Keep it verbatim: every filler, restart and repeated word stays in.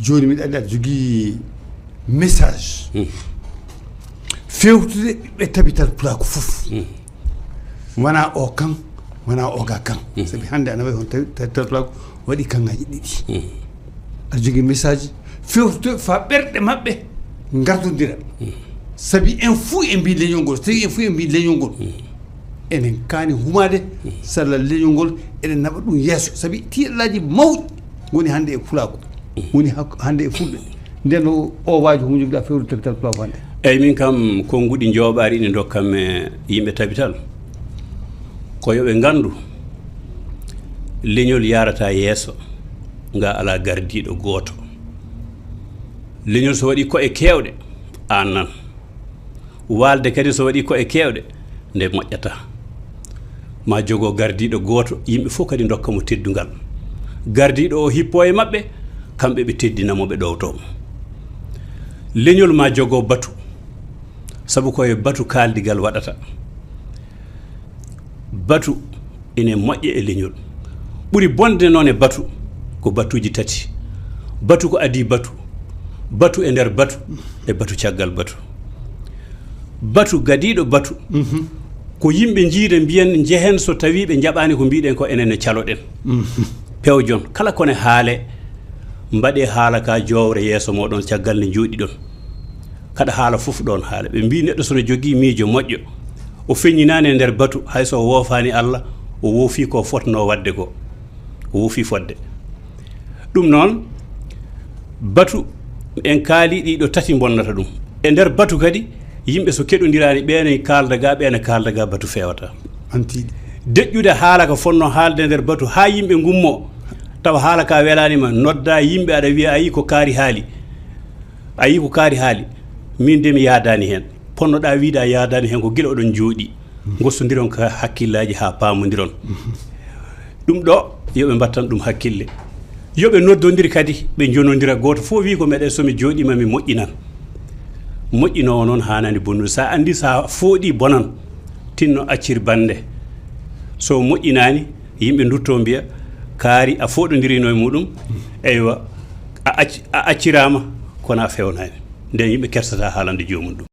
Jooni miɗa anndi aɗa jogii message fewtude ɓiɓɓe Tabital Pulaaku fof. Wona o kan, wona o ga kan. Sabi hannde ana wayi hon tawi Tabital Pulaaku waɗi kanngaaji ɗiɗi. Aɗa jogii message fewtude fa ɓerɗe maɓɓe ngardondira. Sabi en fuu en mbii leñol ngol, so tawi en fuu en mbii leñol ngol, enen kaani humaade salla leñol ngol, eɗen naɓa ɗum yeeso. Sabi tiiɗalaaji mawɗi ngoni hannde e Pulaaku, woni hak-, hannde e Fulɓe. Nden o, o waaju mo jogɗa fewde Tabital Pulaaku hannde. Eyyi, min kam, konnguɗi njooɓaari ine ndokkam e yimɓe Tabital. Ko yo ɓe nganndu, leñol yaarata yeeso, nga alaa gardiiɗo gooto. Leñol so waɗi ko'e keewɗe, aan nan. Waalde kadi so waɗi ko'e keewɗe, nde moƴƴata. Ma jogo gardiiɗo gooto, yimɓe fof kadi ndokka mo teddungal. Gardiiɗo o hippo e maɓɓe, kamɓe ɓe teddina mo, ɓe ɗowto mo. Leñol ma jogo batu, sabu ko e batu kaaldigal waɗata. Batu ene moƴƴa e leñol. Ɓuri bonde noon e batu ko batuuji tati. Batu ko adii batu, batu e nder batu, e batu caggal batu. Batu gadiiɗo batu, ko yimɓe njiida mbiyen njehen so tawii ɓe njaɓaani ko mbiɗen ko enen ne caloɗen. Pewjon, kala kone haale, mbaɗe haala ka jowre yeeso moɗon caggal nde njooɗiɗon. Kaɗa haala fof ɗoon haala. Ɓe mbii neɗɗo so no jogii miijo moƴƴo, o feññinaani e nder batu, hay so o woofaani Alla, o woofii ko fotnoo waɗde ko. O woofii fodde. Ɗum noon, batu en kaali ɗiɗo tati bonnata ɗum. E nder batu kadi, yimɓe so keɗondiraani, ɓeene kaalda ga, ɓeene kaalda ga, batu feewata. Antiiɗi. Deƴƴude haala ka fotnoo haalde nder batu, haa yimɓe ngummoo, tawa haala ka welaani ma, nodda yimɓe aɗa wiya, "Ayi ko kaari haali." A yii ko kaari haali, min de mi yaadaani heen. Ponnoɗaa wiide a yaadaani heen ko gila oɗon njooɗii. Ngostondiron ka hakkillaaji haa paamondiron. Ɗum ɗo, yo ɓe mbattan ɗum hakkille. Yo ɓe noddondir kadi, ɓe njonondira. Gooto fof wii ko meɗen so mi jooɗiima mi moƴƴinan. Moƴƴinoowo noon haanaani bonnude. So a anndi so a fooɗii bonan, tinno accir bannde. So moƴƴinaani, yimɓe ndutto mbiya, kaari a fooɗondirino e muɗum, eywa, a acc-, a acciraama, kono a fewnaani. Nden yimɓe kersata haalande joomum ɗum.